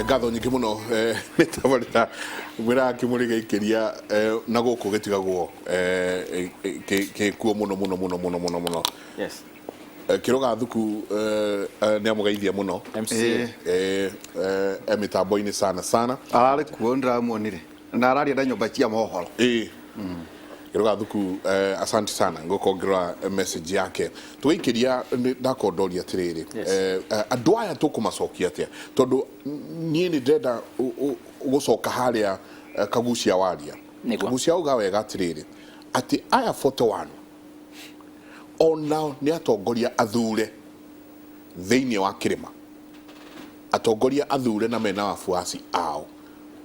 Ngatho nyingĩ mũno. Nĩ tabarĩra mwĩraga kĩmũrĩ gĩikĩria na gũkũ gĩtigagwo gĩkuo mũno mũno mũno mũno mũno mũno. Yes. Kĩrũga thuku nĩ amũgeithia mũno. MC. E mĩtambo-inĩ sana sana. Ararĩ kuo, ndĩramuonire na araria na nyũmba cia mohoro. Ĩĩ, Kĩrũga thuku, asante sana. Ngũkorwo ngĩrora message yake tũgĩikĩria. Ndakorwo ndoria atĩrĩrĩ, andũ aya tũkũmacokia atĩa? Tondũ niĩ nĩ ndĩrenda gũcoka harĩa Kagucia waria. Nĩguo. Kagucia auga wega atĩrĩrĩ, atĩ aya 41 onao nĩ atongoria athure thĩinĩ wa kĩrĩma, atongoria athure na mena wafuasi ao,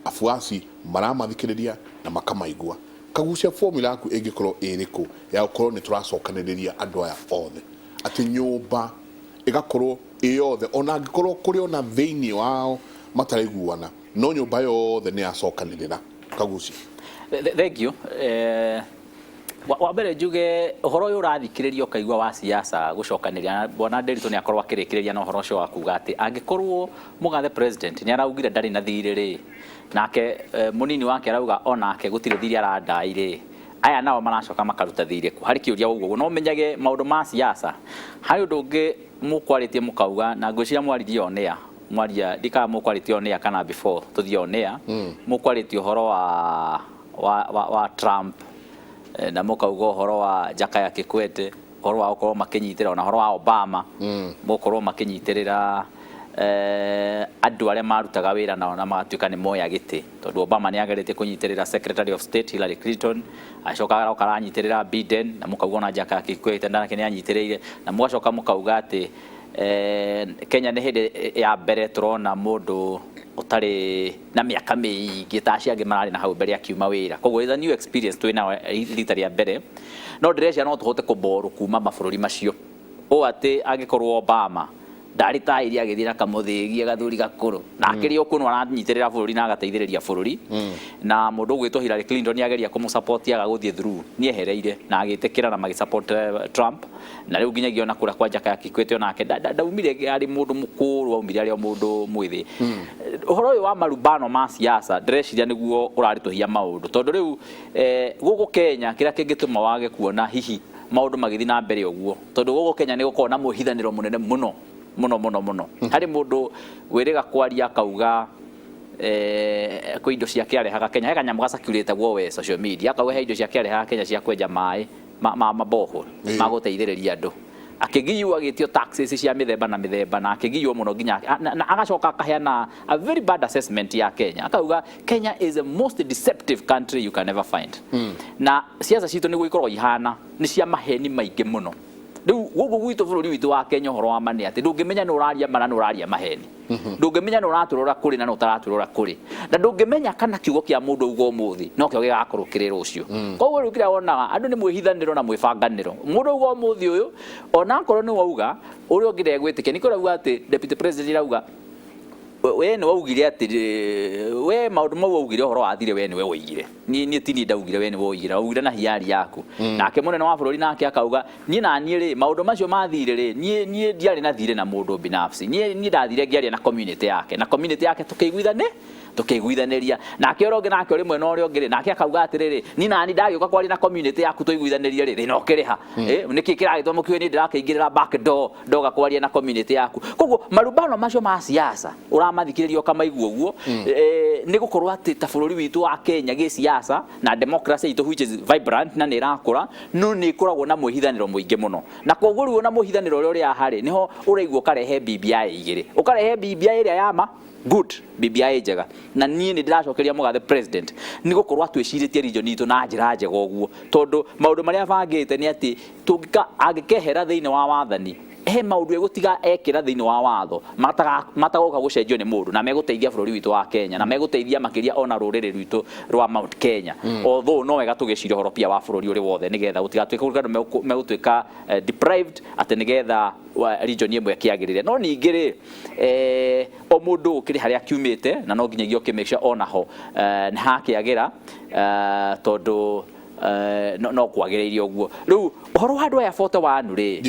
afuasi maramathikĩrĩria na makamaigua. Kagucia, formula yaku ĩngĩkorwo ĩrĩkũ ya gũkorwo nĩ tũracokanĩrĩria andũ aya othe, atĩ nyũmba ĩgakorwo ĩ yothe, ona angĩkorwo kũrĩ ona thĩinĩ wao mataraiguana, no nyũmba yothe nĩ yacokanĩrĩra? Kagucia. Thank you. Wa mbere njuge ũhoro ũyũ ũrathikĩrĩria ũkaigua wa siasa gũcokanĩrĩria na bwana Nderitu nĩ akorwo akĩrĩkĩrĩria na ũhoro ũcio wa kuga atĩ angĩkorwo mũgathe president nĩ araugire ndarĩ na thirĩ rĩ, nake mũnini wake arauga onake gũtirĩ thirĩ arandai rĩ, aya nao maracoka makaruta thirĩ kũ? Harĩ kĩũria ũguo. No ũmenyage maũndũ ma siasa. Harĩ ũndũ ũngĩ mũkwarĩtie mũkauga, na ngwĩciria mwaririe on air, mwaria ndikaga mũkwarĩtie on air kana before tũthiĩ on air, mũkwarĩtie ũhoro wa Trump, na mũkauga ũhoro wa Jakaya Kikwete, ũhoro wa gũkorwo makĩnyitĩrĩra, ona ũhoro wa Obama gũkorwo makĩnyitĩrĩra andũ arĩa marutaga wĩra nao na magatuĩka nĩ moya gĩtĩ, tondũ Obama nĩ ageretie kũnyitĩrĩra Secretary of State Hillary Clinton, acoka aroka aranyitĩrĩra Biden, na mũkauga ona Jakaya Kikwete nake nĩ anyitĩrĩire, na mũgacoka mũkauga atĩ Kenya nĩ hĩndĩ ya mbere tũrona mũndũ ũtarĩ na mĩaka mĩingĩ ta acio angĩ mararĩ na hau mbere akiuma wĩra. Koguo it's a new experience twĩ nayo rita rĩa mbere, no ndĩreciria no tũhote kũborrow kuma mabũrũri macio, ũũ atĩ angĩkorwo Obama ndarĩ taĩri agĩthiĩ na kamũthĩgi gathuri gakũrũ na akĩrĩ o kũno aranyitĩrĩra bũrũri na agateithĩrĩria bũrũri, na mũndũ ũgwĩtwo Hillary Clinton ageria kũmũsupport aga gũthiĩ through, nĩ ehereire na agĩtĩkĩra na magĩsupport Trump. Na rĩu nginyagia ona kũrĩa kwa Jakaya Kikwete onake ndaumire arĩ mũndũ mũkũrũ, aumire arĩ o mũndũ mwĩthĩ. Ũhoro ũyũ wa marumbano ma siasa ndĩreciria nĩguo ũraritũhia maũndũ, tondũ rĩu gũkũ Kenya kĩrĩa kĩngĩtũma wage kuona hihi maũndũ magĩthiĩ na mbere ũguo, tondũ gũkũ Kenya nĩ gũkoragwo na mwĩhithanĩro mũnene mũno mũno mũno mũno. Harĩ mũndũ wĩrĩga kwaria akauga kwĩ indo ciake arehaga Kenya, he kanyamũ gacirculate-agwo we social media, akauga he indo ciake arehaga Kenya cia kwenja maĩ ma borehole ma gũteithĩrĩria andũ, akĩgiywo agĩtio taxes cia mĩthemba na mĩthemba, na akĩgiywo mũno nginya na agacoka akaheana a very bad assessment ya Kenya, akauga Kenya is the most deceptive country you can ever find. Na siasa citũ nĩguo ikoragwo ihana, nĩ cia maheni maingĩ mũno. Rĩu gũkũ gwitũ bũrũri witũ wa Kenya, ũhoro wa ma nĩ atĩ ndũngĩmenya nĩ ũraria ma na nĩ ũraria maheni, ndũngĩmenya nĩ ũratũrora kũrĩ na nĩ ũtaratũrora kũrĩ, na ndũngĩmenya kana kiugo kĩa mũndũ auga ũmũthĩ nokĩo gĩgakorwo kĩrĩ rũciũ. Koguo rĩu kĩrĩa wonaga andũ nĩ mwĩhithanĩro na mwĩbanganĩro. Mũndũ auga ũmũthĩ ũyũ, onakorwo nĩ wauga ũrĩa ũngĩ ndegwĩtĩkia. Nĩkĩo ũrauga atĩ deputy president arauga we nĩ waugire atĩ we maũndũ mau waugire ũhoro wa thirĩ, we nĩwe woigire, niĩ ti niĩ ndaugire, we nĩwe woigire, waugire na hiari yaku. Nake mũnene wa bũrũri nake akauga niĩ na niĩ rĩ, maũndũ macio ma thirĩ rĩ, niĩ ndiarĩ na thirĩ na mũndũ binafsi, niĩ ndathire ngĩaria na community yake, na community yake tũkĩiguithanĩria. Nake ũrĩa ũngĩ nake ũrĩ mwena ũrĩa ũngĩ rĩ, nake akauga atĩrĩrĩ, niĩ nani ndagĩũka kwaria na community yaku tũiguithanĩrie rĩ, thĩna ũkĩrĩ ha? Nĩkĩ kĩragĩtũma mũkiuge niĩ ndĩrakĩingĩrĩra back door ndoga kwaria na community yaku? Koguo marumbano macio ma siasa ũramathikĩrĩria ũkamaigua ũguo, nĩ gũkorwo atĩ ta bũrũri witũ wa Kenya gĩsiasa na democracy itũ, which is vibrant na nĩ ĩrakũra, no nĩ ĩkoragwo na mwĩhithanĩro mũingĩ mũno. Na koguo rĩu ona mwĩhithanĩro ũrĩa ũrĩ haha rĩ, nĩho ũraigua ũkarehe BBI igĩrĩ, ũkarehe BBI ĩrĩa ya ma good, BBI njega. Na niĩ nĩ ndĩracokeria mũgathe president nĩ gũkorwo atwĩcirĩtie region itũ na njĩra njega ũguo, tondũ maũndũ marĩa abangĩte nĩ atĩ tũngĩka angĩkehera thĩinĩ wa wathani, he maũndũ egũtiga ekĩra thĩinĩ wa watho matagoka gũcenjio nĩ mũndũ, na megũteithia bũrũri witũ wa Kenya, na megũteithia makĩria ona rũrĩrĩ rwitũ rwa Mount Kenya. Although no wega tũgĩciria ũhoro pia wa bũrũri ũrĩ wothe, nĩgetha gũtigatuĩke kũrĩ andũ megũtuĩka deprived atĩ nĩgetha region ĩmwe ĩkĩagĩrĩre. No ningĩ rĩ, o mũndũ ũkĩrĩ harĩa akiumĩte, na no nginyagia ũkĩ make sure onaho nĩ hakĩagĩra, tondũ No kwagĩrĩire ũguo. Rĩu ũhoro wa andũ aya 41 rĩ,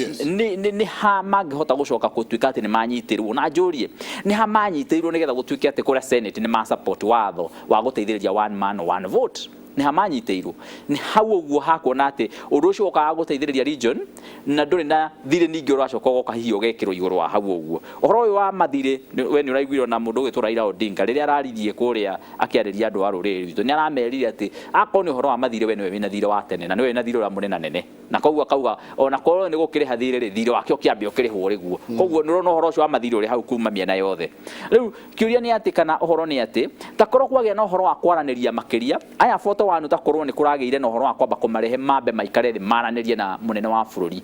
nĩ ha mangĩhota gũcoka gũtuĩka atĩ nĩ manyitĩrwo? Na njũrie, nĩ ha manyitĩirwo nĩgetha gũtuĩke atĩ kũrĩa Senate nĩ ma support watho wa gũteithĩrĩria one man one vote? Nĩ ha manyitĩirwo? Nĩ hau ũguo hakuona atĩ ũndũ ũcio wokaga gũteithĩrĩria region na ndũrĩ na thirĩ, ningĩ ũracoka ũgoka hihi ũgekĩrwo igũrũ wa hau ũguo. Ũhoro ũyũ wa mathirĩ, we nĩ ũraiguire ona mũndũ ũgwĩtwo Raila Odinga rĩrĩa araririe kũrĩa akĩarĩria andũ a rũrĩrĩ rwitũ, nĩ aramerire atĩ akorwo nĩ ũhoro wa mathirĩ, we nĩwe wĩna thirĩ wa tene na nĩwe wĩna thirĩ ũrĩa mũnenanene, na koguo akauga ona korwo nĩ gũkĩrĩha thirĩ rĩ, thirĩ wake ũkĩambe ũkĩrĩhwo rĩguo. Koguo nĩ ũrona ũhoro ũcio wa mathirĩ ũrĩ hau kuma mĩena yothe. Rĩu kĩũria nĩ atĩ, kana ũhoro nĩ atĩ, ta korwo kwagĩa na ũhoro wa kwaranĩria makĩria aya 41, ta korwo nĩ kũragĩire na ũhoro wa kwamba kũmarehe mambe maikare thĩ maranĩrie na mũnene wa bũrũri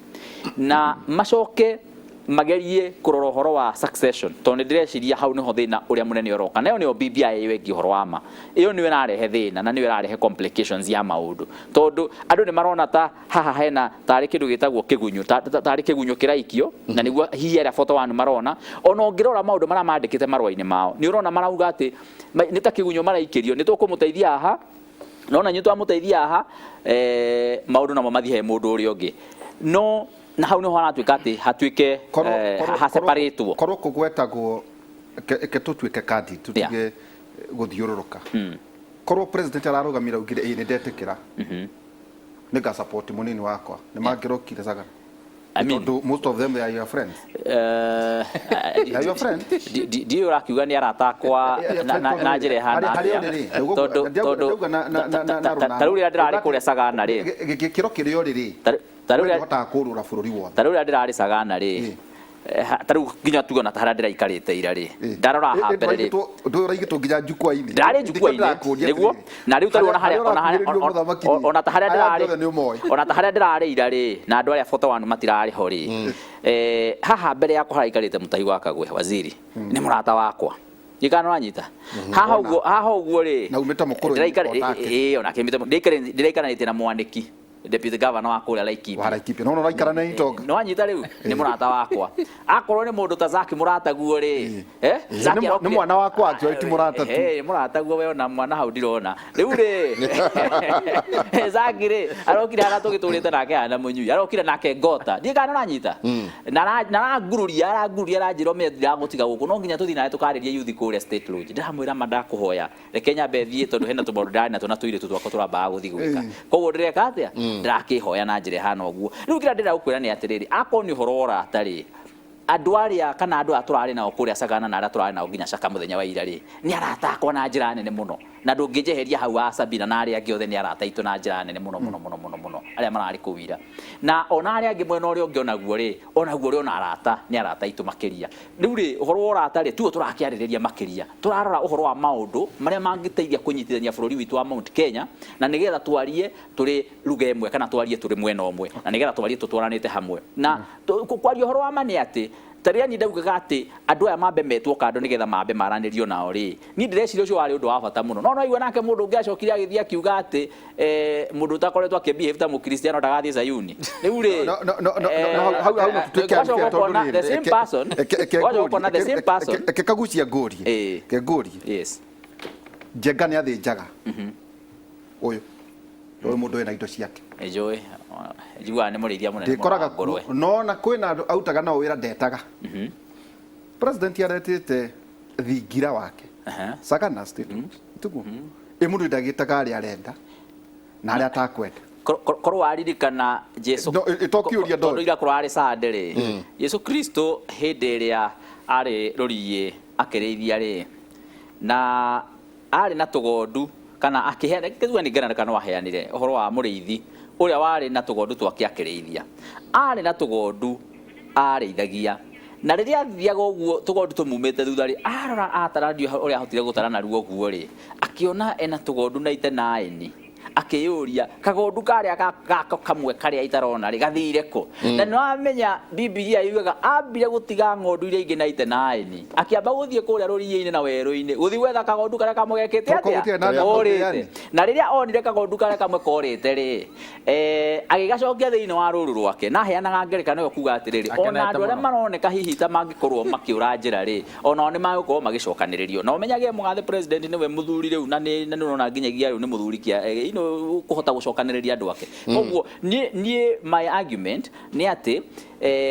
na macoke magerie kũrora ũhoro wa succession, tondũ nĩ ndĩreciria hau nĩho thĩna ũrĩa mũnene ũroka. Nayo nĩyo BBI ĩyo ĩngĩ, ũhoro wa ma, ĩyo nĩyo ĩrarehe thĩna na nĩyo ĩrarehe complications ya maũndũ, tondũ andũ nĩ marona ta haha hena tarĩ kĩndũ gĩtagwo kĩgunyũ, tarĩ kĩgunyũ kĩraikio, na nĩguo hihi arĩa 41 marona. Ona ũngĩrora maũndũ marĩa mandĩkĩte marũa-inĩ mao, nĩ ũrona marauga atĩ nĩ ta kĩgunyũ maraikĩrio, nĩ tũkũmũteithia haha, no na inyuĩ twamũteithia haha, maũndũ namo mathiĩ he mũndũ ũrĩa ũngĩ. No na hau niho haratuĩka atĩ hatuĩke haseparatwo. Korwo kũgwetagwo, reke tũtuĩke kandi tũtige gũthiũrũrũka. Korwo president ararũgamire augire, "Ĩĩ, nĩ ndetĩkĩra, nĩ nga support mũnini wakwa," nĩ mangĩrokire Sagana? I mean, Tondũ most of them, they are your friends. They are your friends. Ndiũĩ ũrakiuga nĩ arata akwa na njĩra ĩhana Harĩa atĩa. ũrĩ rĩ, Tondũ ndauga na ta rĩu rĩrĩa ndĩrarĩ kũrĩa Sagana rĩ, gĩkĩro kĩrĩa ũrĩ rĩ, ta rĩu we ndũhotaga kũrũra bũrũri wothe. Ta rĩu rĩrĩa ndĩrarĩ Sagana rĩ, ta rĩu nginya tuge ona ta harĩa ndĩraikarĩte ira rĩ, ndarora haha mbere rĩ, Ndũraigĩtwo nginya njukwa-inĩ. Ndarĩ njukwa-inĩ nĩguo, na rĩu tarĩu ona harĩa ona ta harĩa ndĩrarĩ Nĩ ũmoĩ. Ona ta harĩa ndĩrarĩ ira rĩ, na andũ arĩa 41 matirarĩ ho rĩ, haha mbere yakwa haraikarĩte Mũtahi wa Kagwe, waziri, nĩ mũrata wakwa. Gĩkana ũranyita haha ũguo, haha ũguo rĩ, Na umĩte mũkũrũ-inĩ o nake. Ĩĩ, onake umĩte ndĩraikaranĩtie na Mwanĩki, deputy governor wa kũrĩa Laikipia. Wa Laikipia, no ũraikara na itonga. Nĩ wanyita? Rĩu nĩ mũrata wakwa. Akorwo nĩ mũndũ ta Zaki, mũrataguo rĩ, Zaki Nĩ mwana wakwa actually, ti mũrata tu. Nĩ mũrataguo we, ona mwana hau ndirona. Rĩu rĩ, Zaki rĩ, arokire harĩa tũgĩtũrĩte nake hana mũnyui, arokire nake ngota, ndiĩ kana ũranyita, na arangururia, arangururia, aranjĩra, "Ũmenye ndiragũtiga gũkũ, no nginya tũthiĩ nawe tũkarĩrie youth kũrĩa State Lodge." Ndĩramwĩra, "Ma ndakũhoya, reke nyambe thiĩ, tondũ hena tũmaũndũ ndarĩ natwo na tũirĩtu twakwa tũrambaga gũthiĩ gwĩka, koguo ndĩreka atĩa, ndĩrakĩhoya na njĩra ĩhana ũguo." Rĩu kĩrĩa ndĩrenda gũkwĩra nĩ atĩrĩrĩ, akorwo nĩ ũhoro wa ũrata rĩ, andũ arĩa kana andũ aya tũrarĩ nao kũrĩa Sagana na arĩa tũrarĩ nao nginya Caka mũthenya wa ira rĩ, nĩ arata akwa na njĩra nene mũno, na ndũngĩnjeheria hau a Sabina na arĩa angĩ othe nĩ arata aitũ na njĩra nene mũno mũno mũno mũno mũno, arĩa mararĩ kũu ira na ona arĩa angĩ mwena ũrĩa ũngĩ onaguo rĩ, onaguo ũrĩ ona arata, nĩ arata aitũ makĩria. Rĩu rĩ, ũhoro wa ũrata rĩ, tuo tũrakĩarĩrĩria makĩria, tũrarora ũhoro wa maũndũ marĩa mangĩteithia kũnyitithania bũrũri witũ wa Mount Kenya, na nĩgetha twarie tũrĩ ruga ĩmwe kana twarie tũrĩ mwena ũmwe, na nĩgetha twarie tũtwaranĩte hamwe. Na kwaria ũhoro wa ma nĩ atĩ ta rĩrĩa niĩ ndaugaga atĩ andũ aya mambe metwo kando nĩgetha mambe maranĩrio nao rĩ, niĩ ndĩreciria ũcio warĩ ũndũ wa bata mũno. No naigua nake mũndũ ũngĩ acokire agĩthiĩ akiuga atĩ mũndũ ũtakoretwo akĩbehave ta mũkristiano ndagathiĩ Zayuni. Rĩu rĩ, No, no, no, no, no, hau no tũtuĩke ũgacoka unfair tondũ ũkona rĩrĩ, the same person, ũgacoka ũkona the same person. Eke kagucia ngũrie. Ke ngũrie. Njenga nĩ athĩnjaga ũyũ ũyũ mũndũ wĩna indo ciake. Njũĩ, njiguaga nĩ mũrĩithia mũnene mũno Ndĩkoraga wa ngũrwe. kuo no na kwĩna andũ autaga nao wĩra ndetaga. President aretĩte thingira wake Sagana State House, tiguo ĩ mũndũ ndagĩtaga arĩa arenda na arĩa atakwenda. Korwo waririkana Jesu No, to kĩũria tondũ ndoria. ira kũrarĩ Sunday rĩ, Jesu Kristo hĩndĩ ĩrĩa arĩ rũriĩ akĩrĩithia rĩ, na arĩ na tũgondu kana akĩheana kĩtuga, nĩ ngerekano kana aheanire ũhoro wa mũrĩithi ũrĩa warĩ na tũgondu twake akĩrĩithia. Arĩ na tũgondu arĩithagia, na rĩrĩa athiaga ũguo tũgondu tũmumĩte thutha rĩ, arora atara, ndiũ ũrĩa ahotire gũtara naruo ũguo rĩ, akĩona ena tũgondu na ite naĩni, akĩyũria kagondu karĩa gako kamwe karĩa itarona rĩ gathire kũ. Na nĩ wamenya Bibilia yugaga ambire gũtiga ng'ondu iria ingĩ na ite naĩni, akĩamba gũthiĩ kũrĩa rũriĩ-inĩ na werũ-inĩ gũthiĩ gwetha kagondu karĩa kamwe gekĩte Toko gũtirĩ na atĩa, andũ korĩte. akũneani. Na rĩrĩa onire kagondu karĩa kamwe korĩte rĩ, agĩgacokia thĩinĩ wa rũru rwake, na aheanaga ngerekano ĩyo kuga atĩrĩrĩ, ona Akenete andũ arĩa mũno. maroneka hihi ta mangĩkorwo makĩũra njĩra rĩ, onao nĩ magũkorwo magĩcokanĩrĩrio. Na ũmenyage mũgathe president nĩwe mũthuri rĩu, na nĩ ũrona nginyagia rĩu nĩ mũthuri kĩa nĩwe ũkũhota gũcokanĩrĩria andũ ake. Koguo niĩ my argument nĩ atĩ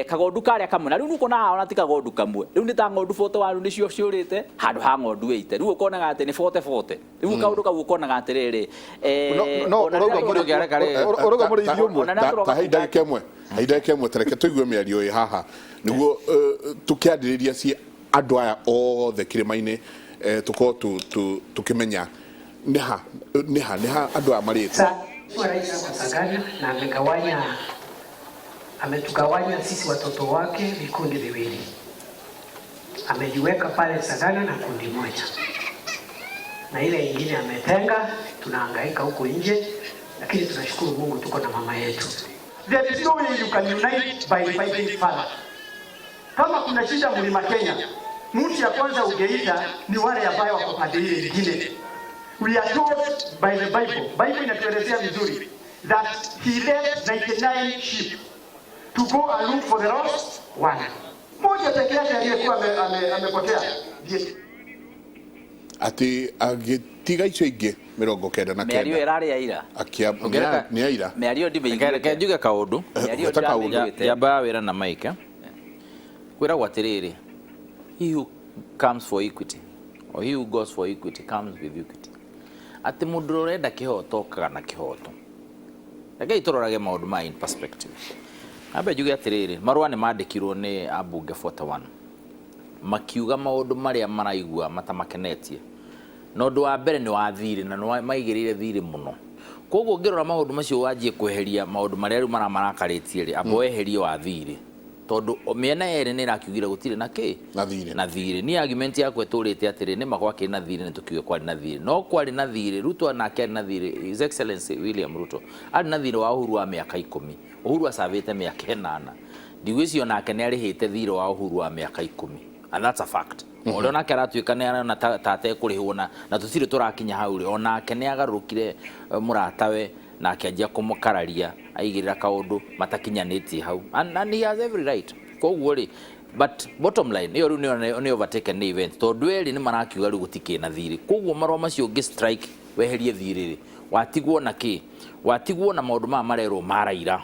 kagondu karĩa kamwe, na rĩu nĩ ũkuona haha ona ti kagondu kamwe, rĩu nĩ ta ng'ondu 41 nĩcio ciũrĩte handũ ha ng'ondu 80. Rĩu ũkonaga atĩ nĩ 40 40. Rĩu kaũndũ kau ũkonaga atĩrĩrĩ, No ona ũrauga rĩrĩa ũrauga mũrĩithi ũmwe. Ona rĩrĩa Ta hei ndagĩka ĩmwe, hei ndagĩka ĩmwe, tareke tũigue mĩario ĩ haha nĩguo tũkĩarĩrĩria ci andũ aya othe kĩrĩma-inĩ, tũkorwo tũkĩmenya nĩha nĩha nĩha andũ aya marĩtwo. Rais ako Sagana na ametugawanya sisi watoto wake vikundi viwili. Amejiweka pale Sagana na kundi moja, na ile ingine ametenga. Tunahangaika huku nje, lakini tunashukuru Mungu tuko na mama yetu. There is no way you can unite by fighting father. Kama kuna shida Mlima Kenya, mtu ya kwanza ungeita ni wale ambao wako pande ile ingine. We are told by the Bible, Bible inatuelezea vizuri that he left 99 sheep to go and look for the lost one. Moja peke yake aliyekuwa amepotea ndiye Atĩ agĩtiga icio ingĩ 99. Mĩario ĩrarĩ ya ira. Nĩ aira. Mĩario ndimĩiguĩte. Reke njuge kaũndũ. Mĩario Gweta kaũndũ. ndĩramĩiguĩte. Njamba ya wĩra na Mike kwĩragwo atĩrĩrĩ, he who comes for equity or he who goes for equity comes with equity, atĩ mũndũ ũrĩa ũrenda kĩhoto okaga na kĩhoto. Rekei tũrorage maũndũ maya in perspective. Ambe njuge atĩrĩrĩ, marũa nĩ mandĩkirwo nĩ ambunge 41 makiuga maũndũ marĩa maraigua matamakenetie, na ũndũ wa mbere nĩ wa thirĩ, na nĩ maigĩrĩire thirĩ mũno. Koguo ũngĩrora maũndũ macio, wanjie kweheria maũndũ marĩa rĩu maramarakarĩtie rĩ, amba weherie wa thirĩ, tondũ mĩena yerĩ nĩ ĩrakiugire gũtirĩ na kĩ. Na thirĩ. Na thirĩ. Niĩ argument yakwa ĩtũrĩte atĩrĩ, nĩma gwakĩrĩ na thirĩ, nĩ tũkiuge kwarĩ na thirĩ, no kwarĩ na thirĩ, Ruto nake arĩ na thirĩ. His Excellency William Ruto arĩ na thirĩ wa Uhuru wa mĩaka 10. Uhuru acabĩte mĩaka 8. Ndigwĩciria nake nĩ arĩhĩte thirĩ wa Uhuru wa mĩaka 10, and that's a fact. Ũrĩa onake aratuĩka nĩ arona ta atekũrĩhwo, na tũtirĩ tũrakinya hau rĩ, onake nĩ agarũrũkire mũratawe na akĩanjia kũmũkararia, aigĩrĩra kaũndũ matakinyanĩtie hau, and he has every right. Koguo rĩ, but bottom line ĩyo rĩu nĩyo overtaken nĩ event, tondũ erĩ nĩ marakiuga rĩu gũtikĩ na thirĩ. Koguo marũa macio ũngĩ strike weherie thirĩ rĩ, watigwo na kĩ? Watigwo na maũndũ maya marerwo ma Raila.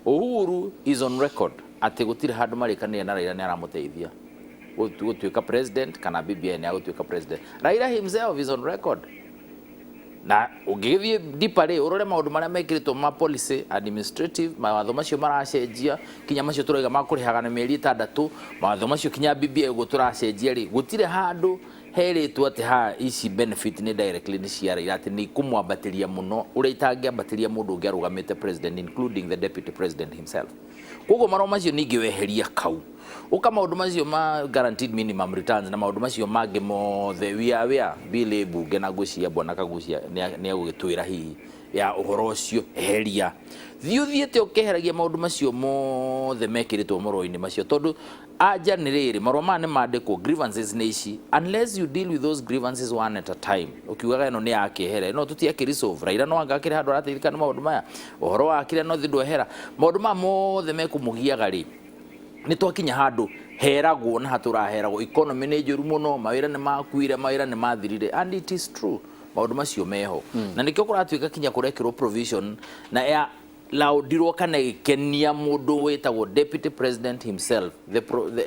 Uhuru is on record atĩ gũtirĩ handũ marĩkanĩire na Raila nĩ aramũteithia gũtuĩka president kana BBI nĩ agũtuĩka president. Raila himself is on record, na ũngĩgĩthiĩ deeper rĩ, ũrore maũndũ marĩa mekĩrĩtwo ma policy, administrative, mawatho macio maracenjia, kinya macio tũrauga makũrĩhaga na mĩeri 6, mawatho macio kinya BBI ũguo tũracenjia rĩ, gũtirĩ handũ herĩtwo atĩ ha ici benefit nĩ directly nĩ cia Raila, atĩ nĩ ikũmwambatĩria mũno ũrĩa itangĩambatĩria mũndũ ũngĩ arũgamĩte president, including the deputy president himself. Koguo marũa macio ningĩ weheria kau, ũka maũndũ macio ma guaranteed minimum returns na maũndũ macio mangĩ mothe, we are aware bill ĩ mbunge, na ngwĩciria bwana Kagucia nĩ egũgĩtwĩra hihi ya ũhoro ũcio. Eheria, thiĩ ũthiĩte ũkeheragia maũndũ macio mothe mekĩrĩtwo marũa-inĩ macio, tondũ anja nĩ rĩrĩ, marũa maya nĩ mandĩkwo, grievances nĩ ici. Unless you deal with those grievances one at a time, ũkiugaga ĩno nĩ yakĩehera, ĩno tũtiakĩ-resolve, Raila no anga akĩrĩ handũ arateithĩka nĩ maũndũ maya, ũhoro wa kĩrĩa no ndwehera, maũndũ maya mothe mekũmũgiaga rĩ, nĩ twakinya handũ heragwo na hatũraheragwo economy nĩ njũru mũno, mawĩra nĩ makuire, mawĩra nĩ mathirire, and it is true, maũndũ macio meho, na nĩkĩo kũratuĩka kinya kũrekĩrwo provision na ya laũndirwo kana ĩgĩkenia mũndũ wĩtagwo deputy president himself, the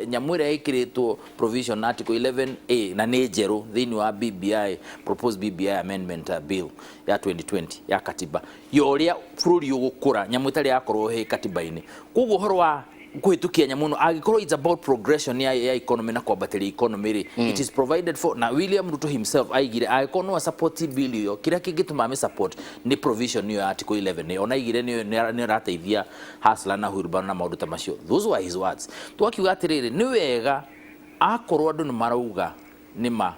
nyamũ ĩrĩa ĩkĩrĩtwo provision article 11A, na nĩ njerũ thĩinĩ wa BBI, proposed BBI amendment bill ya 2020 ya katiba ya ũrĩa bũrũri ũgũkũra, nyamũ ĩtarĩ yakorwo ĩ katiba-inĩ. Koguo ũhoro wa kũhĩtũkia nyamũ ĩno, angĩkorwo it's about progression ya economy na kwambatĩria economy rĩ, it is provided for, na William Ruto himself aigire angĩkorwo no support bill ĩyo, kĩrĩa kĩngĩtũma ame support nĩ provision ĩyo ya article 11. Ona aigire nĩyo ĩrateithia hustler na wheelbarrow na maũndũ ta macio. Those were his words. Twakiuga atĩrĩrĩ, nĩ wega akorwo andũ nĩ marauga nĩma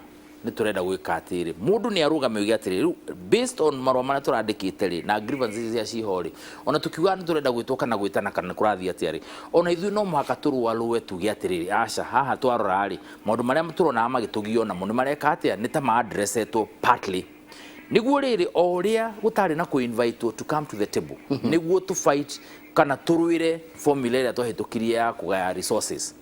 nĩ tũrenda gwĩka atĩrĩ, mũndũ nĩ arũgame oige atĩrĩ, rĩu based on marũa marĩa tũrandĩkĩte rĩ na grievances iria ciho rĩ, ona tũkiuga nĩ tũrenda gwĩtwo kana gwĩtana kana nĩ kũrathiĩ atĩa rĩ, ona ithuĩ no mũhaka tũrũarũe tuge atĩrĩrĩ, aca, haha twarora rĩ, maũndũ marĩa tũronaga magĩtũgio namo nĩ mareka atĩa, nĩ ta ma-addressetwo partly, nĩguo rĩrĩ o ũrĩa gũtarĩ na kũ-invitewo to come to the table nĩguo tũ fight kana tũrũĩre formula ĩrĩa twahĩtũkirie ya kũgaya resources.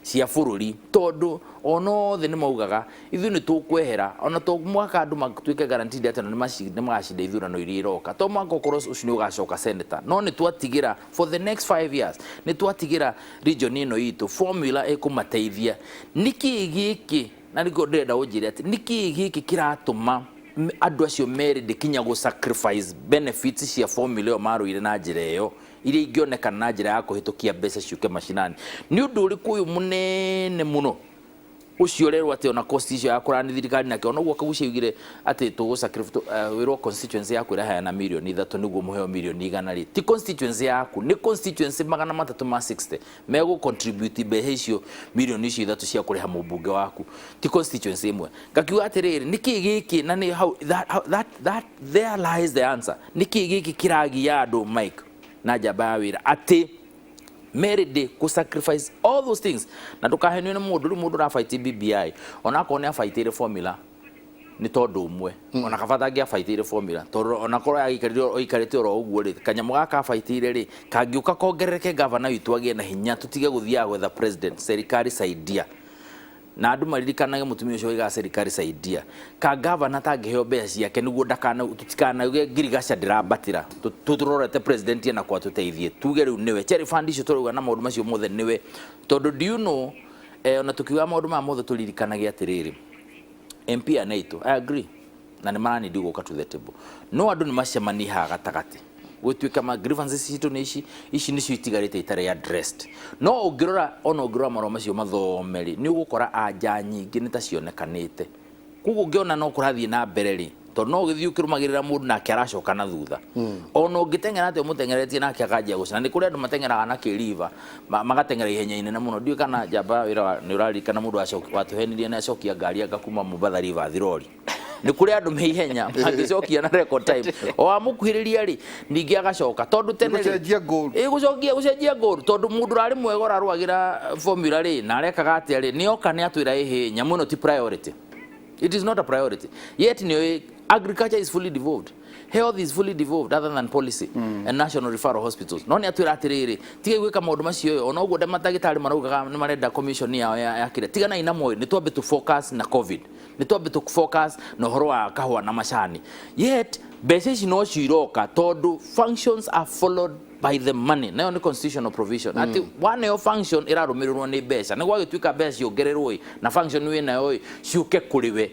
Cia bũrũri, tondũ ona othe nĩ maugaga ithuĩ nĩ tũkwehera, ona to mũhaka andũ matuĩke guaranteed atĩ nĩ magacinda ithurano iria iroka, to mũhaka ũkorwo ũcio nĩ ũgacoka senator, no nĩ twatigĩra for the next 5 years, nĩ twatigĩra region ĩno itũ formula ĩkũmateithia. Nĩkĩ gĩkĩ? Na nĩkĩo ndĩrenda ũnjĩre atĩ nĩkĩ gĩkĩ kĩratũma andũ acio merĩ kinya gũ sacrifice benefits cia formula ĩyo marũire na njĩra ĩyo, iria ingĩonekana na njĩra ya kũhĩtũkia mbeca ciũke macinani? Nĩ ũndũ ũrĩkũ ũyũ mũnene mũno ũcio ũrerwo atĩ ona cost icio ya kũrani thirikari nake ona ũguo Kaguchia augire atĩ tũgũ sacrifice wĩrwo constituency yaku ĩraheana 3 mirioni nĩguo mũheo mirioni 100 rĩ, ti constituency yaku, nĩ constituency 360 megũ contribute mbeca icio 3 mirioni icio cia kũrĩha mũmbunge waku, ti constituency ĩmwe. Ngakiuga atĩrĩrĩ, nĩkĩ gĩkĩ? Na nĩ hau that there lies the answer. Nĩkĩ gĩkĩ kĩragia andũ, Mike na njamba ya wĩra, atĩ merĩndĩ kũ sacrifice all those things? Na ndũkahenio nĩ mũndũ. Rĩu mũndũ ũrabaiti BBI, onakorwo nĩ abaitĩire formula, nĩ tondũ ũmwe ona kabata angĩabaitĩire formula, tondũ onakorwo yagĩikarire oikarĩte oro ũguo rĩ, kanyamũ gaka abaitĩire rĩ, kangĩũka kongerereke, gavana witũ agĩe na hinya, tũtige gũthiaga gwetha president, "Serikali saidia." Na andũ maririkanage mũtumia ũcio waigaga "Serikali saidia." Ka gavana tangĩheo mbeca ciake nĩguo ndakana tũtikanauge ngirigaca ndĩrambatĩra, tũrorete president ena kwa tũteithie, tuge rĩu nĩwe cherry fund icio tũrauga na maũndũ macio mothe nĩwe. Tondũ do you know, ona tũkiuga maũndũ maya mothe, tũririkanage atĩrĩrĩ, MP anaitũ, I agree na nĩ maranindi gũka to the table, no andũ nĩ macemanie haha gatagatĩ gwĩtuĩka ma grievances citũ nĩ ici, ici nĩcio itigarĩte itarĩ addressed. No ũngĩrora, ona ũngĩrora marũa macio mathome rĩ, nĩ ũgũkora anja nyingĩ nĩ ta cionekanĩte. Koguo ũngĩona no kũrathiĩ na mbere rĩ, tondũ no ũgĩthiĩ ũkĩrũmagĩrĩra mũndũ nake aracoka na thutha, ona ũngĩteng'era atĩa ũmũteng'eretie nake akanjia gũcina. Nĩ kũrĩ andũ mateng'eraga na kĩriba, magateng'era ihenya inene mũno. Ndiũĩ kana njamba wĩra nĩ ũraririkana mũndũ watũhenirie nĩ acokia ngari anga kuma Mombatha River rori. Nĩ kũrĩ andũ me ihenya mangĩcokia na record time, o amũkuhĩrĩria rĩ, ningĩ agacoka, tondũ tene rĩ Gũcenjia goal. Ĩ, gũcokia gũcenjia goal, tondũ mũndũ ũrarĩ mwega ũrarũagĩra formula rĩ, na arekaga atĩa rĩ, nĩ oka nĩ atwĩra ĩhĩ nyamũ ĩno ti priority, it is not a priority yet. Nĩ agriculture is fully devolved, health is fully devolved other than policy and national referral hospitals, no nĩ atwĩra atĩrĩrĩ, tigai gwĩka maũndũ macio ĩ, ona ũguo matagĩtarĩ maraugaga nĩ marenda commission yao ya kĩrĩa, tiganai na moĩ, nĩ twambe tũ focus na COVID, nĩ twambe tũ focus na ũhoro wa kahũa na macani. Yet mbeca ici no cio iroka, tondũ functions are followed by the money, nayo nĩ constitutional provision atĩ waneo function ĩrarũmĩrĩrwo nĩ mbeca. Nĩ gwagĩtuĩka mbeca ciongererwo ĩ, na function wĩ nayo ĩ, ciũke kũrĩ we.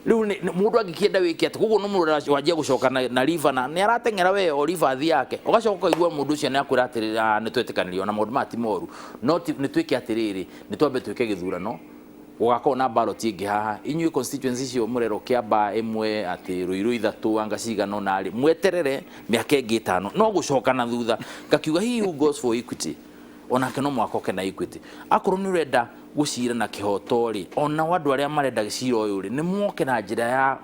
Rĩu mũndũ angĩkĩenda wĩke atĩ koguo no mũndũ wanjia gũcoka na riba na nĩ arateng'era we o ribathi yake, ũgacoka ũkaigua mũndũ ũcio nĩ akwĩra atĩrĩrĩ, "Ah, nĩ twetĩkanĩria ona maũndũ maya ti moru, no nĩ twĩke atĩrĩrĩ, nĩ twambe twĩke gĩthurano, gũgakorwo na ballot ĩngĩ haha, inyuĩ constituency icio mũrerwo Kĩamba ĩmwe, atĩ Ruiru ithatũ, anga cigana ũna rĩ, mweterere mĩaka ĩngĩ 5." No gũcoka na thutha. Ngakiuga he who goes for equity onake no mũhaka oke na equity. Akorwo nĩ ũrenda gũcira na kĩhoto rĩ, ona andũ arĩa marenda cira ũyũ rĩ, nĩ moke na njĩra ya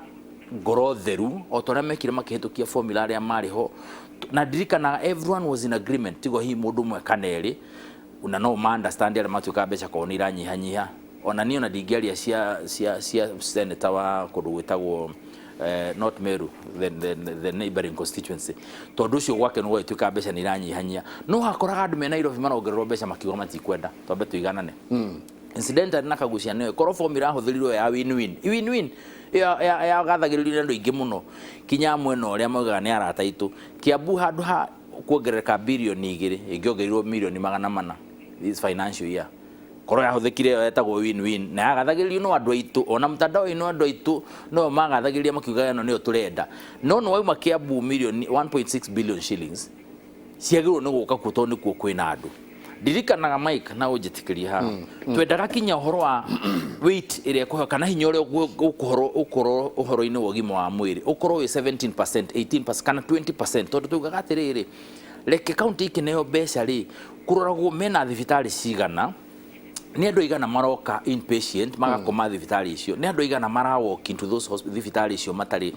ngoro theru, o ta ũrĩa mekire makĩhĩtũkia formula arĩa marĩ ho. Na ndirikanaga everyone was in agreement, tigo hihi mũndũ ũmwe kana erĩ, na no ma understand arĩa matuĩkaga mbeca korwo nĩ iranyihanyiha. Ona niĩ ona ndingĩaria cia senator wa kũndũ gwĩtagwo not Meru, the neighboring constituency, tondũ ũcio gwake nĩ gwagĩtuĩka mbeca nĩ iranyihanyia, no hakoraga andũ me Nairobi marongererwo mbeca makiuga matikwenda, twambe tũiganane. Incidentally, na Kagucia nĩyo korwo formula yahũthĩrirwo ya win-win win-win yagathagĩrĩrio nĩ andũ aingĩ mũno, kinya mwena ũrĩa maugaga nĩ arata aitũ Kiambu, handũ ha kuongerereka 2 birioni ĩngĩongereirwo 400 mirioni this financial year, korwo yahũthĩkire ĩyo yetagwo win-win na yagathagĩrĩrio no andũ aitũ, ona mtandao-inĩ andũ aitũ no magathagĩrĩria makiuga ĩno nĩyo tũrenda. No nĩ wauma Kiambu 1.6 billion shillings ciagĩrĩirwo nĩ gũka kuo, tondũ nĩkuo kwĩna andũ. Ndirikanaga, Mike, na ũnjĩtĩkĩrie haha, twendaga kinya ũhoro wa weight ĩrĩa ĩkũheo kana hinya ũrĩa ũkũhoro ũkorwo ũhoro-inĩ wa ũgima wa mwĩrĩ ũkorwo wĩ 17%, 18% kana 20%, tondũ tugaga atĩrĩrĩ, reke kaunti ikĩneo mbeca rĩ, kũroragwo mena thibitarĩ cigana, nĩ andũ aigana maroka inpatient magakoma thibitarĩ icio, nĩ andũ aigana mara walk into those thibitarĩ icio matarĩ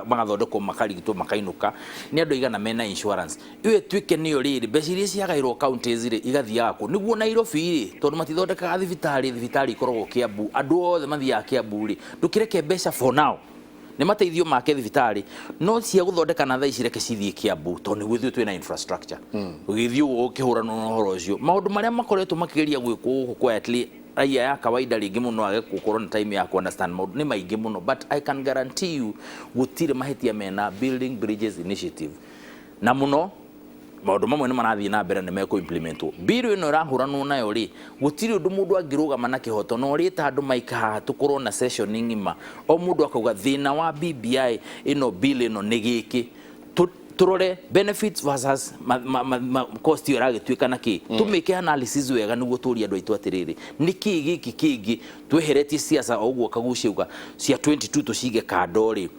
magathondekwo, makarigitwo, makainũka, nĩ andũ aigana mena insurance. Ĩyo ĩtuĩke nĩyo rĩrĩ mbeca iria ciagaĩrwo counties rĩ, igathiaga kũ nĩguo Nairobi rĩ, tondũ matithondekaga thibitarĩ, thibitarĩ ikoragwo Kiambu, andũ othe mathiaga Kiambu rĩ, ndũkĩreke mbeca for now. Nĩ mateithio make thibitarĩ, no cia gũthondeka na thaa ici reke cithiĩ Kiambu, tondũ nĩguo ithuĩ twĩna infrastructure. Ũgĩthiĩ ũguo ũkĩhũranwo na ũhoro ũcio, maũndũ marĩa makoretwo makĩgeria gwĩkwo gũkũ quietly, raia ya kawaida rĩngĩ mũno age gũkorwo na time ya ku understand maũndũ nĩ maingĩ mũno, but I can guarantee you gũtirĩ mahĩtia mena Building Bridges Initiative, na mũno maũndũ mamwe nĩ marathiĩ na mbere, nĩ mekũ implementwo. Bill ĩno ĩrahũranwo nayo rĩ, gũtirĩ ũndũ mũndũ angĩrũgama na kĩhoto na ũrĩta andũ maika haha, tũkorwo na session ng'ima, o mũndũ akauga thĩna wa BBI ĩno, bill ĩno nĩ gĩkĩ, tũrore benefits versus ma cost ĩyo ĩragĩtuĩka na kĩ, tũmĩke analysis wega nĩguo tũrie andũ aitũ atĩrĩrĩ, nĩ kĩ gĩkĩ kĩngĩ tweheretie siasa o ũguo kagucia uga cia 22 tũcige kando rĩ,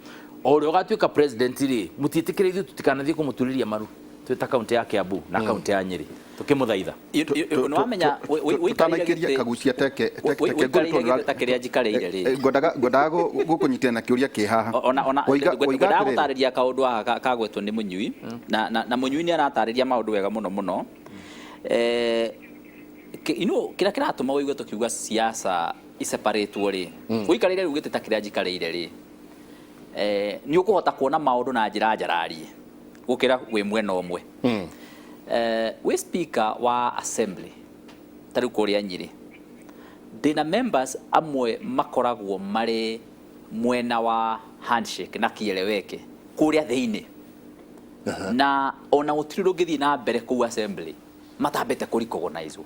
o ũrĩa ũgatuĩka president rĩ, mũtiĩtĩkĩre ithuĩ tũtikanathiĩ kũmũturĩria maru twĩ ta kaunti ya Kiambu na kaunti ya Nyĩrĩ tũkĩmũthaitha. Nĩ wamenya Tũtanaikĩria Kagucia teke teke. Ũikarĩire gĩtĩ ta kĩrĩa njikarĩire rĩ, Ngwendaga gũkũnyitĩra na kĩũria kĩ haha. Ona Woiga ngwendaga atĩrĩrĩ. Gũtarĩria kaũndũ haha kagwetwo nĩ Mũnyui, na Mũnyui nĩ aratarĩria maũndũ wega mũno mũno. You know, kĩrĩa kĩratũma ũigue tũkiuga siasa iseparatwo rĩ, ũikarĩire rĩu gĩtĩ ta kĩrĩa njikarĩire rĩ, nĩ ũkũhota kuona maũndũ na njĩra njararie gũkĩra wĩ mwena ũmwe. Wĩ speaker wa assembly ta rĩu kũrĩa Nyĩrĩ, ndĩna members amwe makoragwo marĩ mwena wa handshake na kieleweke kũrĩa thĩinĩ, na ona gũtirĩ ũndũ ũngĩthiĩ na mbere kũu assembly matambĩte kũ recognize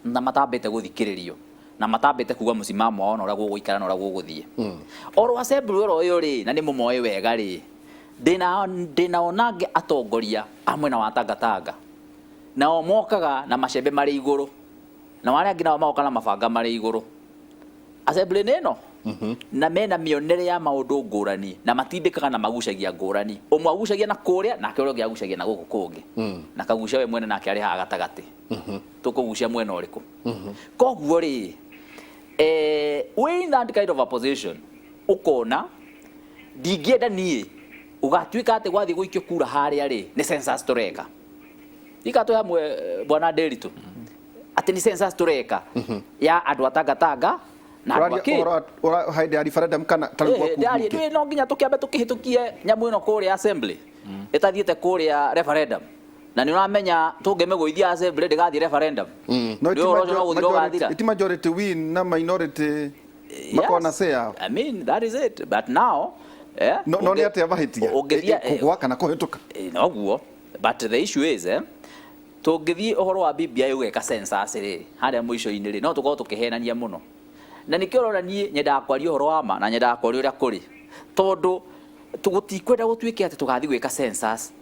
na matambĩte gũthikĩrĩrio na matambĩte kuga mũsimamo wao na ũrĩa gũgũikara na ũrĩa gũgũthiĩ. Oro assembly oro ũyũ rĩ, na nĩ mũmoĩ wega rĩ, ndĩna onangĩ atongoria a mwena wa Tangatanga, nao mokaga na macembe marĩ igũrũ, na arĩa angĩ nao magoka na mabanga marĩ igũrũ assembly nĩ ĩno, na mena mĩonere ya maũndũ ngũrani na matindĩkaga na magucagia ngũrani. Ũmwe agucagia na kũrĩa, nake ũrĩa ũngĩ agucagia na gũkũ kũngĩ, na Kagucia we mwene nake arĩ haha gatagatĩ. Tũkũgucia mwena ũrĩkũ? Koguo rĩ, we in that kind of a position, ũkona ndingĩenda niĩ ũgatuĩka atĩ gwathiĩ gũikio kura harĩa rĩ, nĩ census tũreka ika twĩ hamwe, bwana Nderitu, atĩ nĩ census tũreka ya andũ a Tangatanga na andũ Ũraria akĩ ũhoro hĩndĩ ya referendum kana ta rĩu gwaku Ndĩraria mbunge? Ndũĩ no nginya tũkĩambe tũkĩhĩtũkie nyamũ ĩno kũrĩa assembly ĩtathiĩte kũrĩa referendum, na nĩ ũramenya tũngĩmĩgũithia assembly ndĩgathiĩ referendum. No Nĩ ũhoro ũcio no gũthira ũgathira. Iti majority win na minority makorwo na say yao. I mean, that is it, but now No nĩ atĩa mahĩtia? Ũngĩthiĩ Kũgwa kana kũhĩtũka? Noguo, but the issue is, tũngĩthiĩ ũhoro wa BBI ũgeka census rĩ, harĩa mũico-inĩ rĩ, no tũkorwo tũkĩhenania mũno, na nĩkĩo ũrona niĩ nyendaga kwaria ũhoro wa ma na nyendaga kwaria ũrĩa kũrĩ, tondũ tũgũtikwenda gũtuĩke atĩ tũgathiĩ gwĩka census.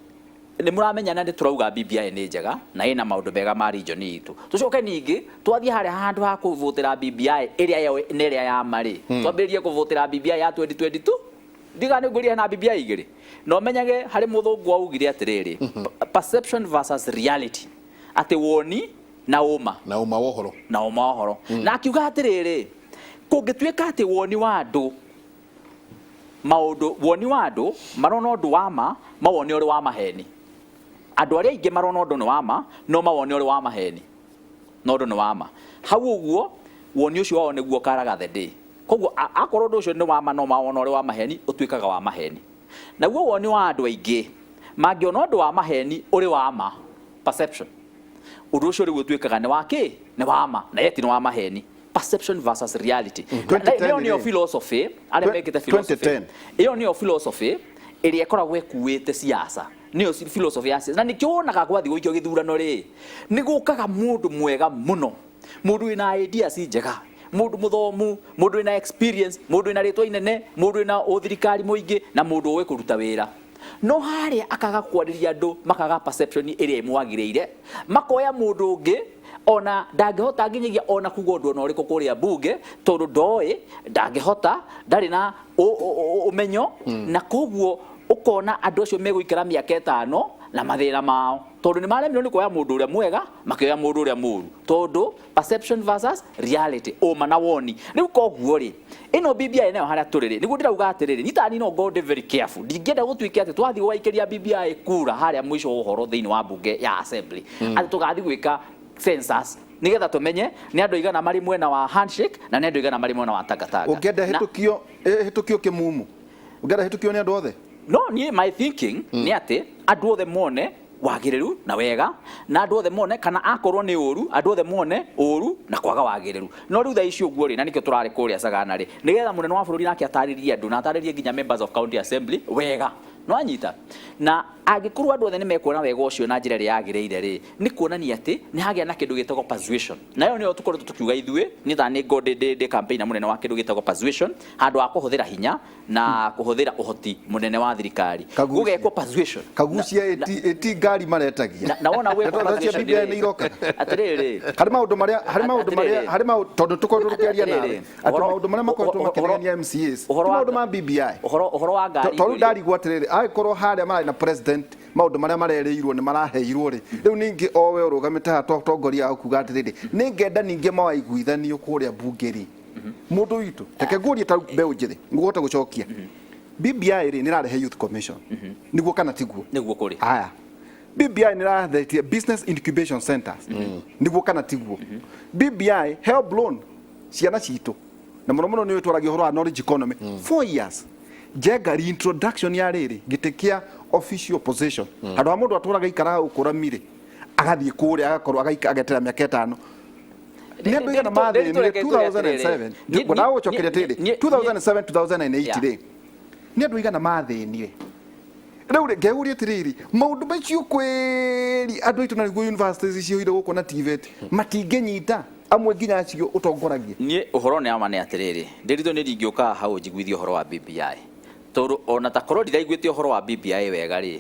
Nĩ mũramenya na nĩ tũrauga BBI nĩ njega na ĩna maũndũ mega ma region itũ, tũcoke ningĩ twathiĩ harĩa handũ ha kũvotera BBI ĩrĩa nĩ ĩrĩa ya ma rĩ, twambĩrĩrie kũvotera BBI ya 2022. Ndiga nĩ ngwĩrire na BBI igĩrĩ, na ũmenyage harĩ mũthũngũ augire atĩrĩrĩ, perception versus reality, atĩ woni na ũma. Na ũma wa ũhoro. Na ũma wa ũhoro. Na akiuga atĩrĩrĩ, kũngĩtuĩka atĩ woni wa andũ maũndũ, woni wa andũ marona ũndũ wa ma, mawone ũrĩ wa maheni, andũ arĩa aingĩ marona ũndũ nĩ wa ma no mawone ũrĩ wa maheni, no ũndũ nĩ wa ma hau ũguo, woni ũcio wao nĩguo ũkaraga the day. Koguo akorwo ũndũ ũcio nĩ wa ma no mawona ũrĩ wa maheni, ũtuĩkaga wa maheni. Naguo woni wa andũ aingĩ mangĩona ũndũ wa maheni ũrĩ wa ma, perception, ũndũ ũcio rĩu ũtuĩkaga nĩ wa kĩ? Nĩ wa ma, na yet nĩ wa maheni. Perception versus reality. 2010 Ĩyo nĩyo rĩ. philosophy arĩa mekĩte philosophy. 2010. Ĩyo nĩyo philosophy ĩrĩa ĩkoragwo ĩkuĩte siasa, nĩyo philosophy ya siasa, na nĩkĩo wonaga gwathiĩ gũikio gĩthurano rĩ, nĩ gũkaga mũndũ mwega mũno, mũndũ wĩna ideas njega, mũndũ mũthomu, mũndũ wĩna experience, mũndũ wĩna rĩtwa inene, mũndũ wĩna ũthirikari mũingĩ na mũndũ ũĩ kũruta wĩra, no harĩa akaga kwarĩria andũ, makaga perception ĩrĩa ĩmwagĩrĩire, makoya mũndũ ũngĩ ona ndangĩhota nginyagia ona kuga ũndũ ona ũrĩkũ kũrĩa mbunge, tondũ ndoĩ, ndangĩhota, ndarĩ na ũmenyo. Na koguo ũkona andũ acio megũikara mĩaka 5 na mathĩna mao, tondũ nĩ maremirwo nĩ kuoya mũndũ ũrĩa mwega, makĩoya mũndũ ũrĩa mũru, tondũ perception versus reality, ũma na woni. Rĩu koguo rĩ, ĩno BBI nayo harĩa tũrĩ rĩ, nĩguo ndĩrauga atĩrĩrĩ, niĩ tani no ngorwo ndĩ very careful. Ndingĩenda gũtuĩke atĩ twathiĩ gũgaikĩria BBI kura harĩa mũico wa ũhoro thĩinĩ wa mbunge ya assembly, atĩ tũgathiĩ gwĩka census nĩgetha tũmenye nĩ andũ aigana marĩ mwena wa handshake na nĩ andũ aigana marĩ mwena wa Tangatanga. Ũngĩenda ĩhĩtũkio kĩmumu. Ũngĩenda hĩtũkio nĩ andũ othe. No niĩ my thinking nĩ atĩ andũ othe mone wagĩrĩru na wega, na andũ othe mone kana akorwo nĩ ũru, andũ othe mone ũru na kwaga wagĩrĩru. No rĩu thaa ici ũguo rĩ, na nĩkĩo tũrarĩ kũrĩa Sagana rĩ, nĩgetha mũnene wa bũrũri nake atarĩrie andũ na atarĩrie nginya members of county assembly wega. Nĩwanyita? Na angĩkorwo andũ othe nĩ mekuona wega ũcio na njĩra ĩrĩa yagĩrĩire rĩ, nĩ kuonania atĩ nĩ hagĩa na kĩndũ gĩtagwo persuasion. Na ĩyo nĩyo tũkoretwo tũkiuga ithuĩ, niĩ ta niĩ ndĩ campaigner mũnene wa kĩndũ gĩtagwo persuasion, handũ ha kũhũthĩra hinya na kũhũthĩra ũhoti mũnene wa thirikari. Kagucia. Gũgekwo persuasion. Kagucia ĩti ngari maretagia. Na wona gwĩkwo Ndeto cia persuasion BBI rĩ, nĩ iroka. Atĩrĩrĩ. Harĩ maũndũ marĩa harĩ maũndũ marĩa Atĩrĩrĩ. harĩ maũndũ tondũ tũkoretwo tũkĩaria nawe Atĩrĩrĩ. atĩ Ũhoro- maũndũ marĩa makoretwo ũhoro- makĩnegenia MCAs ti ũhoro wa- maũndũ ma BBI. Ũhoro wa ngari. Tondũ ndarigwo atĩrĩrĩ, angĩkorwo harĩa mararĩ na president maũndũ marĩa marerĩirwo nĩ maraheirwo rĩ, rĩu ningĩ o we ũrũgamĩte haha to tongoria wa kuga atĩrĩrĩ, nĩ ngenda ningĩ mawaiguithanio kũrĩa mbunge rĩ, mũndũ witũ reke ngũrie ta mbeũ njĩthĩ ngũhota gũcokia. BBI rĩ, nĩ ĩrarehe youth commission, nĩguo kana tiguo? Nĩguo kũrĩ. Aya, BBI nĩ ĩrathetie business incubation centers, nĩguo kana tiguo? BBI help loan ciana citũ, na mũno mũno nĩ twaragia ũhoro wa knowledge economy. 4 years Njenga reintroduction ya rĩrĩ gĩtĩ kĩa official position, handũ ha mũndũ atũraga ikara ũkũramire agathiĩ kũrĩa agakorwo agaika agetera mĩaka 5. Nĩ andũ igana mathĩnire 2007, ngwendaga gũcokeria atĩrĩrĩ, 2007 2008 rĩ, nĩ andũ igana mathĩnire. Rĩu rĩ, ngeyũria atĩrĩrĩ, maũndũ macio kweri andũ aitũ na nĩguo universities cihũire gũkũ na TVET matingĩnyita amwe nginya acio ũtongoragia. Niĩ ũhoro nĩ ama nĩ atĩrĩrĩ, Ndĩritũ, nĩ ndingĩũkaga hau njiguithie ũhoro wa BBI, tondũ ona ta korwo ndiraiguĩte ũhoro wa BBI wega rĩ,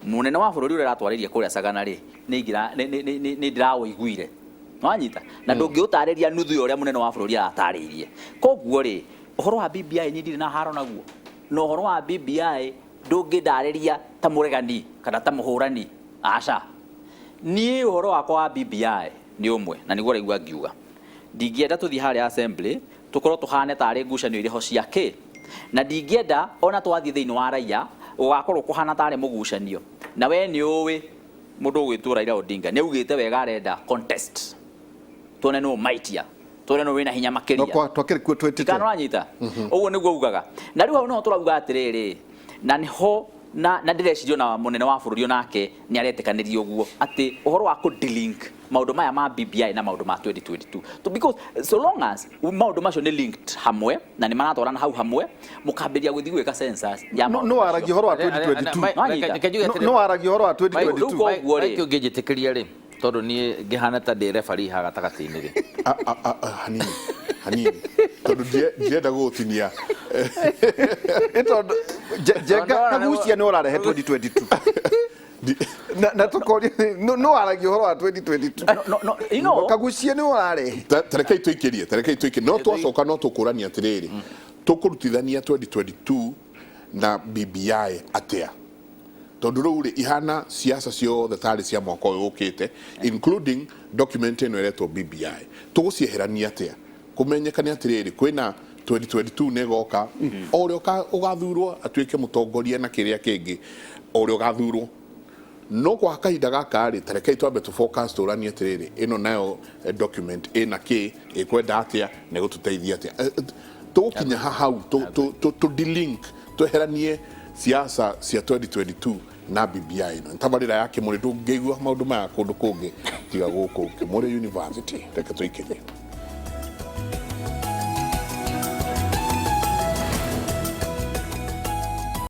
mũnene wa bũrũri ũrĩa aratwarĩria kũrĩa Sagana rĩ, nĩ ndĩrawũiguire. Nĩwanyita? Na ndũngĩũtarĩria nuthu ya ũrĩa mũnene wa bũrũri aratarĩirie. Koguo rĩ, ũhoro wa BBI niĩ ndirĩ na haro naguo, na ũhoro wa BBI ndũngĩndarĩria ta mũregani kana ta mũhũrani, aca. Niĩ ũhoro wakwa wa BBI nĩ ũmwe, na nĩguo ũraigua ngiuga ndingĩenda tũthiĩ harĩa assembly tũkorwo tũhane tarĩ ngucanio irĩ ho cia kĩ, na ndingĩenda ona twathiĩ thĩinĩ wa raia gũgakorwo kũhana tarĩ mũgucanio. Na we nĩ ũĩ mũndũ ũgwĩtwo Raila Odinga nĩ augĩte wega arenda contest, tuone nũ maitia, tuone nũ wĩna hinya makĩria. Twakĩrĩ kuo twĩtĩte. Kana ũranyita? Ũguo nĩguo ugaga. Na rĩu hau nĩho tũrauga atĩrĩrĩ, na nĩho na ndĩreciria ona mũnene wa bũrũri onake nĩ aretĩkanĩria ũguo atĩ ũhoro wa kũ delink maũndũ maya ma BBI na maũndũ ma 2022. So because so long as maũndũ macio nĩ linked hamwe na nĩ maratwarana hau hamwe, mũkambĩrĩria gũthiĩ gwĩka census ya maũndũ No waragia ũhoro wa macio. 2022. No waragia ũhoro wa 2022. Rĩu koguo rĩ, Mike ũngĩnjĩtĩkĩria rĩ, tondũ niĩ ngĩhana ta ndĩ referee haha gatagatĩ-inĩ rĩ. Hanini hanini, tondũ ndirenda gũgũtinia. Ĩ tondũ Njenga Kagucia nĩ ũrarehe 2022 na tũkoria no waragia ũhoro wa 2022. No, you know, Kagucia nĩ ũrarehe. Tarekei tũikĩrie, tarekei tũikĩrie, no twacoka no tũkũrania atĩrĩrĩ, tũkũrutithania 2022 na BBI atĩa, tondũ rĩu rĩ ihana siasa ciothe tarĩ cia mwaka ũyũ ũkĩte, including document ĩno ĩretwo BBI, tũgũcieherania atĩa kũmenyekane atĩrĩrĩ kwĩna 2022 nĩ ĩgoka, o ũrĩa ũgathurwo atuĩke mũtongoria na kĩrĩa kĩngĩ, o ũrĩa ũgathurwo. No kwa kahinda gaka rĩ, tarekei twambe tũ focus tũranie atĩrĩrĩ, ĩno nayo document ĩna kĩ, ĩkwenda atĩa na ĩgũtũteithia atĩa. Tũgũkinya ha hau tũ delink, tweheranie siasa cia 2022 na BBI ĩno. Nĩ tabarĩra ya Kĩmũrĩ, ndũngĩigua maũndũ maya kũndũ kũngĩ tiga gũkũ Kĩmũrĩ University. Reke tũikĩrie.